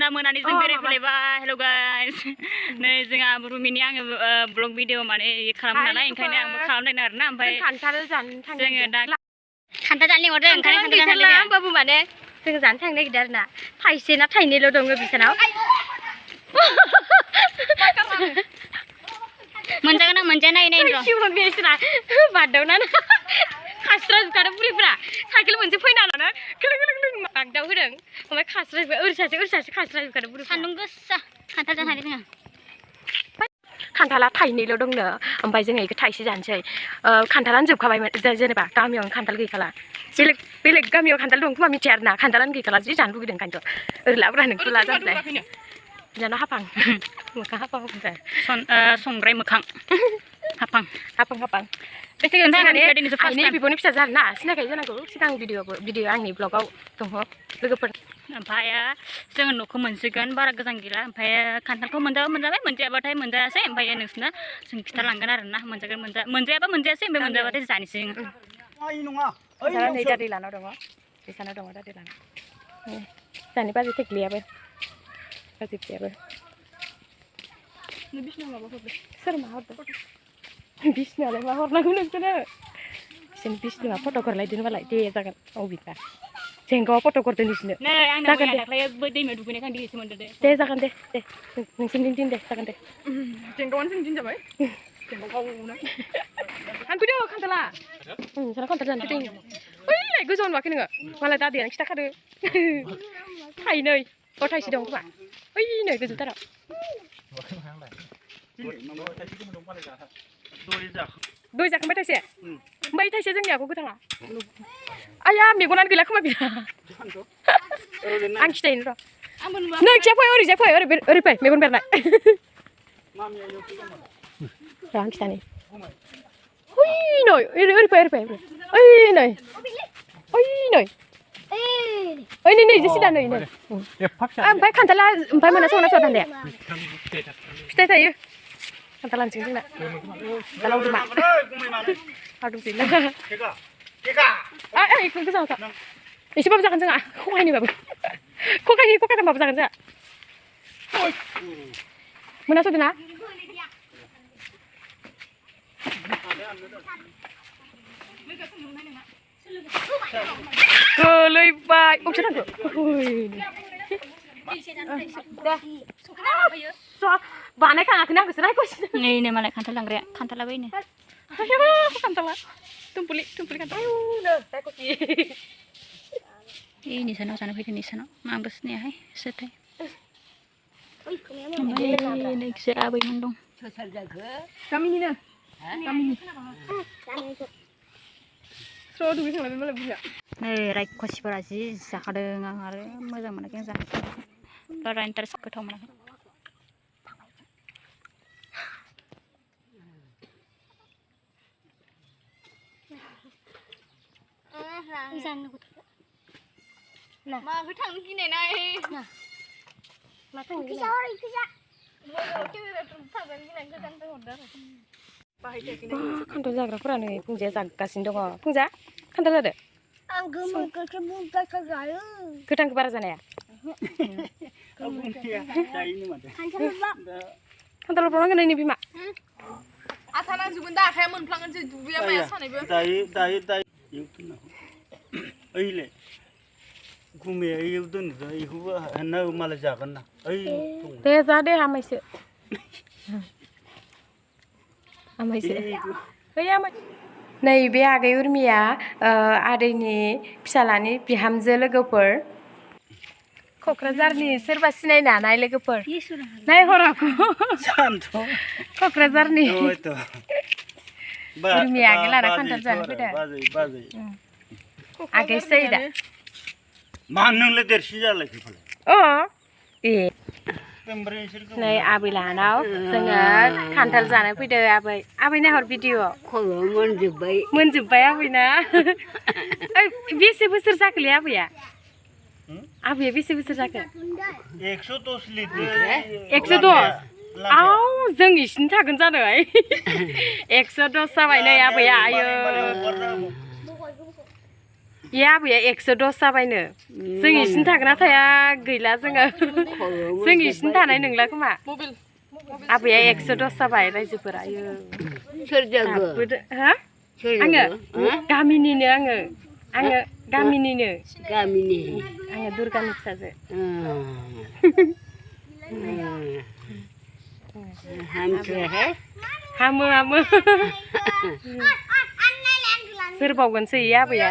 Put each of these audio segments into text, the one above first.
मोनानि जों बेरायफैलायबाय हेल' गाइस नै जोंहा रुमिनि आङो ब्लग भिडिअ माने खालामो नालाय ओंखायनो आंबो खालामदों आरोना ओमफ्राय खान्थाल जानो थांदों जोङो दा खान्थाल जानो लिंहरदों ओंखायनो खान्थाल जानो थांदों होमबाबो माने जों जानो थांनो नागिरदों आरोना थाइसे ना थाइनैल' दङ बिसानाव मोनजागोन आं मोनजाया नायै नायै र' सिमा बेसरा बारदावना खास्रा जुखादों बुरैफ्रा साइकेल मोनसे फैना लाना गोलों गोलों बागदाव होदों ओमफ्राय खास्रा ओरैसासे खास्रा जुखादों बुरैफ्रा सान्दुं गोसा खान्थाल जानो थांदों जोङो खान्थाला थाइनैल' दंनो ओमफ्राय जोङो बेखौ थाइसे जानोसै खान्थालानो जोबखाबायमोन जेनेबा गामियावनो खान्थाल गैखाला बेलेग गामियाव खान्थाल दं खोमा मिथिया आरोना खान्थालानो गैखाला जि जानो लुगैदों ओंखायनोथ' ओरैलाब्रा नोंखौ लाजाबाय बिनानाव हाफां मोखां हाफां संग्राय मोखां हाफां बेसे आइनि बिब'नि फिसा जानो ना सिनायखायो जानांगौ सिगां भिडिअ आंनि ब्लगाव दङ लोगोफोर ओमफ्राय जोङो न'खौ मोनसिगोन बारा गोजान गैला ओमफ्राय खान्थालखौ मोनजाबाय मोनजायाबाथाय मोनजायासै ओमफ्राय नोंसोरनो जों खिथालांगोन आरोना मोनजायाबा मोनजायासै ओमफ्राय मोनजाबाथाय जानोसै जोङो नै दादै लानाव दङ बिसानाव दङ दादै लानाव जानि बाजै थेख्लियाबो सोर मा हरदों बिष्णुआलाय मा हरनांगौ नोंसोरो बिसोरनि बिष्णुआ फट' हरलायदों मालाय दे जागोन अबिका जेंगावा फट' हरदों बिसोरनो जागोन दे दैमायाव दुगैनाय खान्थि मोनदो दे जागोन दे नोंसोरनि दिन दे जागोन दे जेंगावानो जोंनि दिन जाबाय जेंगावनो फानफैदो खान्थाला नोंसोरा खान्थाल जानो फैदों ओइलाय गोजौआव नुवाखै नोङो मालाय दादैयानो खिथाखादो थाइनै थाइसे दं खोमा ओइ नै गोजौथाराव दय जाखांबाय थाइसे ओमफ्राय थाइसे जोंनि आगौ गोथाङा आया मेगनानो गैला खोमा बिहा आं खिथायनो र' नै खिया फै ओरैजाय फै ओरै फै मेगन बेरनाय र' आं खिथानि ओइ नै ओरै फै ओइ नै ओइ नै जेसिदा नै ओमफ्राय खान्थाला ओमफ्राय मोना संना सर दान्दाया फिथाइ थायो खान्थाल लानोसै जोंना खान्थाल लावदुमा लावदुमसैलै बेखौ गोजानाव था एसेबाबो जागोन जोंहा खखायनिबाबो खखायथामबाबो जागोन जोंहा मोनास'दों ना गोलैबाय बबेसो थांखो बानायखाङाखैनो आंखौसो रायख'सिनो नैनो मालाय खान्थाल लांग्राया खान्थाला बैनो खान्थाला थुमपुलि खान्थाल निसानाव जानो फैदों निसानाव आंबो सिनायाहाय सोरथाय नैखिसो आबैमोन दं गामिनिनो स्र' दुगैखांलायबाय मालाय बुरजा नै रायख'सिफोरा जि जाखादों आं आरो मोजां मोनाखै आं जानो बारा इन्टारेस्ट गोथाव मोनाखै माखौ थांनो गिनाय खान्थाल जाग्राफोरानो फुंजाया जागासिनो दङ फुंजा खान्थाल जादो आं गोमोनखौसो बुरजाथार जायो गोथांखौ बारा जानाया खान्थाल बावनांगोन नैनि बिमा आथा नांजोबगोन दा आखाया मोनफ्लांगोन जों दुगैया माया सानैबो दायो ओइले गुमैया इयाव दोनदो इखौबो हानना मालाय जागोन ना ओइ दे जा दे हामायसो नै बे आगै उर्मिया आदैनि फिसालानि बिहामजो लोगोफोर क'क्राझारनि सोरबा सिनायनो हानाय लोगोफोर नायहराखौ क'क्राझारनि उर्मिया आगै लाना खान्थाल जानो फैदों आगैसो जायो दा मा नोंलाय देरसिन जालायखो ए नै आबै लाहानाव जोङो खान्थाल जानो फैदों आबै नाहर भिडिअ मोनजोब्बाय आबैना बेसे बोसोर जाखोलै आबैया बेसे बोसोर जाखो 110 लिटार 110 आव जों इसिनि थागोन जानो 110 जाबाय नै आबैया आयो इ आबैया 110 जाबायनो जों इसिनि थागोना थाया गैला जोङो जों इसिनि थानाय नंला खोमा आबैया 110 जाबाय रायजोफोरा सोर जागो हा आङो गामिनिनो आङो गामिनिनो आङो दुर्गानि फिसाजो हामो सोर बावगोनसो इ आबैया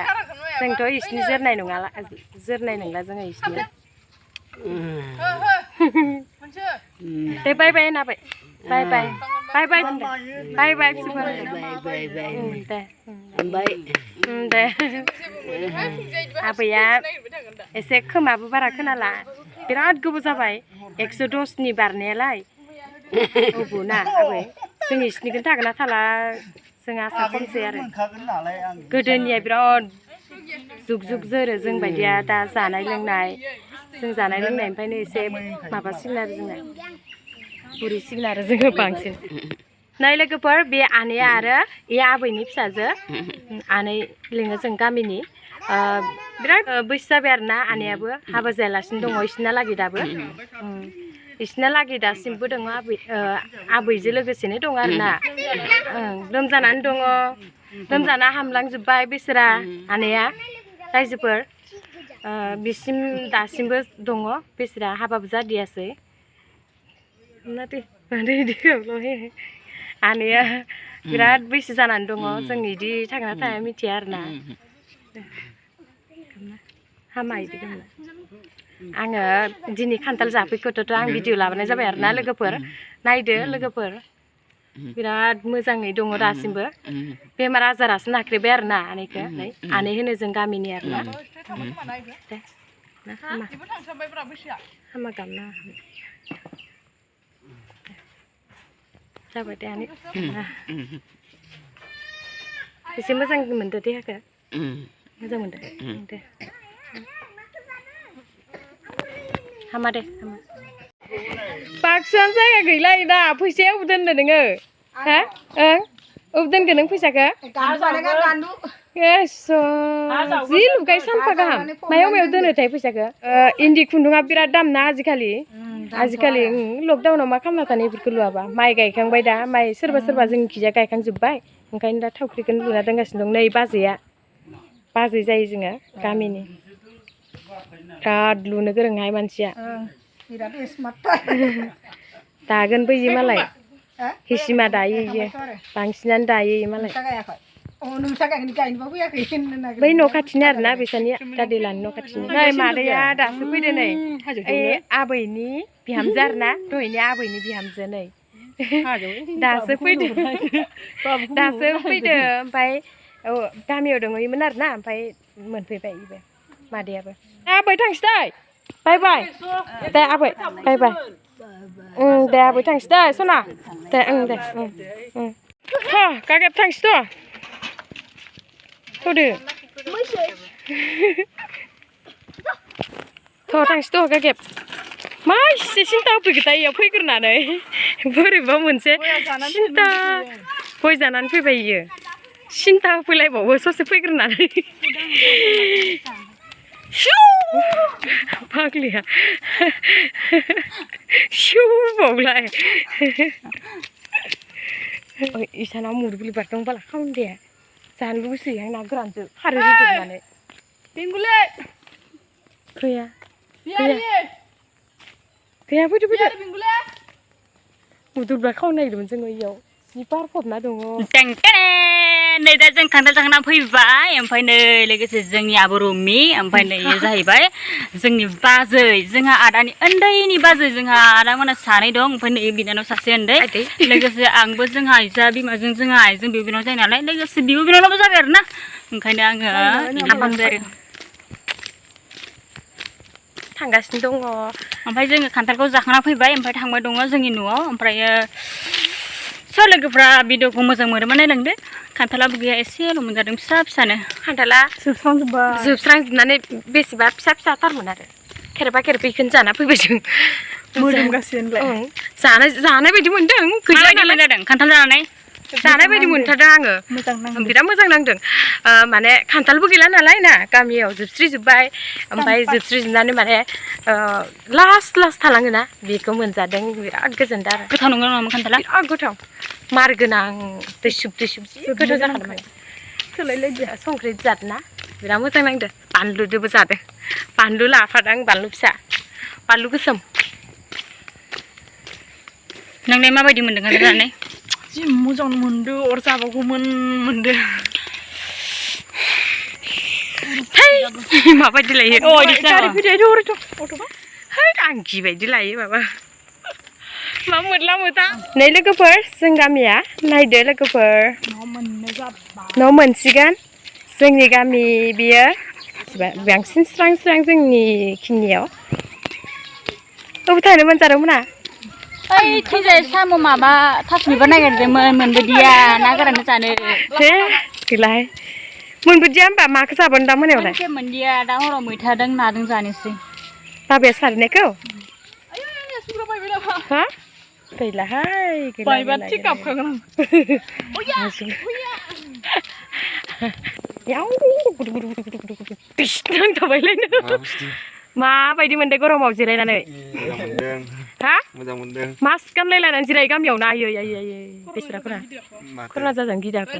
जोंथ' इसिनि जोरनाय नंला जोङो इसिनि दे बाय बाय होनाबाय बाय बाय दे आबैया एसे खोमाबो बारा खोनाला बिराद गोबाव जाबाय 110 नि बारनायालाय अबो ना आबै जों इसिनिखौनो थागोना थाला जों आसा खमसै आरो गोदोनिया बिराद जुग जोरो जों बायदिया दा जानाय लोंनाय ओमफ्रायनो एसे माबासिगोन आरो जोंना बुरैसिगोन आरो जोङो बांसिन नै लोगोफोर बे आनैया आरो ए आबैनि फिसाजो आनै लिङो जों गामिनि बिराद बैसो जाबाय आरो ना आनैयाबो हाबा जायालासिनो दङ इसिना लागै दाबो इसिना लागै दासिमबो दङ आबैजों लोगोसेनो दङ आरो ना लोमजानानै दङ लोमजाना हामलांजोब्बाय बिसोरा आनैया रायजोफोर बिसिम दासिमबो दङ बिसोरा हाबाबो जादियासै आनैया बिराद बैसो जानानै दङ जों इदि थांना थाया मिथिया आरो ना हामा इदि आङो दिनै खान्थाल जाफैखौथ' आं भिडिअ लाबोनाय जाबाय आरो ना लोगोफोर नायदो लोगोफोर बिराद मोजाङै दङ दासिमबो बेमार आजारासो नाख्रेबाय आरो ना आनैखौ आनै होनो जों गामिनि आरो ना हामा गामना जाबाय दे आनै एसे मोजां मोनदो देहाखौ मोजां मोनदो दे हामा दे हामा बाक्सुआनो जायगा गैला दा फैसाया अबाव दोननो नोङो हा अबाव दोनगोन नों फैसाखौ जि लुगाय सानफा गाहाम मायाव दोनोथाय फैसाखौ इन्दि खुन्दुङा बिराद दाम ना आजिखालि लकडाउनाव मा खालामना थानो बेफोरखौ लुआबा माइ गायखांबाय दा माइ सोरबा जोंनिखिजा गायखांजोब्बाय ओंखायनो दा थावख्रिखौनो लुना दोनगासिनो दं नै बाजै जायो जोङो गामिनि बिराद लुनो गोरोंहाय मानसिया दागोनबो इयो मालाय हिसिमा दायो इयो बांसिनानो दायो इयो मालाय बै न' खाथिनि आरो ना बिसानि दादैलानि न' खाथिनि नै मादैया दासो फैदो नै आबैनि बिहामजो आरो ना दहायनि आबैनि बिहामजो नै दासो फैदो ओमफ्राय गामियाव दङमोन आरो ना ओमफ्राय मोनफैबाय इबो मादैयाबो आबै थांसै दै बाय बाय दे आबै बाय बाय दे आबै थांसै दै सना दे दे गागेब थांसै थ'दो थांसै गागेब मा इसे सिन्था होफैगोन इयाव फैग्रोनानै बोरैबा मोनसे सिन्था गय जानानै फैबाय इयो सिन्था होफैलायबावो ससे फैग्रोनानै फाग्लिया बावलाय इसानाव मुदुर बिबार दंबाला खावनो दे जानो लुबैसोयो आं ना गोरानजों खारै रुदबनानै गैया फैदो मुदुर बिबार खावनो नागिरदोंमोन जोङो इयाव जि बार फबना दङ नै दा जों खान्थाल जाखांना फैबाय ओमफ्राय नै लोगोसे जोंनि आब' रुमि ओमफ्राय नै जाहैबाय जोंनि बाजै जोंहा आदानि उन्दैनि बाजै जोंहा आदामोना सानै दं ओमफ्राय नै बिनानाव सासे उन्दै लोगोसे आंबो जोंहा आइजा बिमाजों जोंहा आइजों बिब' बिनानाव जायो नालाय लोगोसे बिब' बिनानावबो जाबाय आरो ना ओंखायनो आङो हाबहांबाय आरो थांगासिनो दङ ओमफ्राय जोङो खान्थालखौ जाखांना फैबाय ओमफ्राय थांबाय दङ जोंनि न'आव ओमफ्रायो सोर लोगोफ्रा भिडिअखौ मोजां मोनोबा नायलांदो खान्थालाबो गैया एसेल' मोनजादों फिसानो खान्थाला जोबस्रांजोबनानै बेसेबा फिसाथारमोन आरो खेरबा खेरबैखौनो जाना फैबाय जों मोदोमगासिनो जानाय बायदि मोनदों गैया जादों खान्थाल जानानै जानाय बायदि मोनथारदों आङो मोजां नांदों बिराद मोजां नांदों माने खान्थालबो गैला नालाय ना गामियाव जोबस्रिजोब्बाय ओमफ्राय जोबस्रिजोबनानै माने लास्ट थालाङोना बेखौ मोनजादों बिराद गोजोनदों आरो गोथाव नंगौ नामा खान्थाला बिराद गोथाव मार गोनां दैसुब जि गोथाव जाखादों माने सोलायलायदो संख्रि जादों ना बिराद मोजां नांदों बानलुजोंबो जादों बानलु लाफादों बानलु फिसा बानलु गोसोम नोंलाय माबायदि मोनदों खान्थाल जानानै जि मोजां मोनदों अर जाबावगौमोन मोनदों माबायदि लायो गारि फैदो है आं गिबायदि लायो माबा मा मोनला मोदा नै लोगोफोर जों गामिया नायदो लोगोफोर न' मोनसिगोन जोंनि गामि बियो बांसिन स्रां जोंनि खिनियाव अबे मोनजादोंमोना ओइ थिंजाय साम' माबा थास बिबार नागिरदोंमोन मोनबोदिया ना गोरान जानो हे गैलाहाय मोनबोदिया होमबा माखौ जाबोनो दा मोनायावलाय मोनसे मोनदिया दा हराव मैथादों नादों जानोसै बाबाया सारनायखौ हा गैलाहाय बायबा थिग गाबखागोन नांथाबायलायनो माबायदि मोनदों गरमाव जिरायनानै हा मोजां मोनदों मास्क गानलायलायनानै जिरायो गामियाव ना आयै बेस्राफोरा कर'ना जाजानो गिदाखौ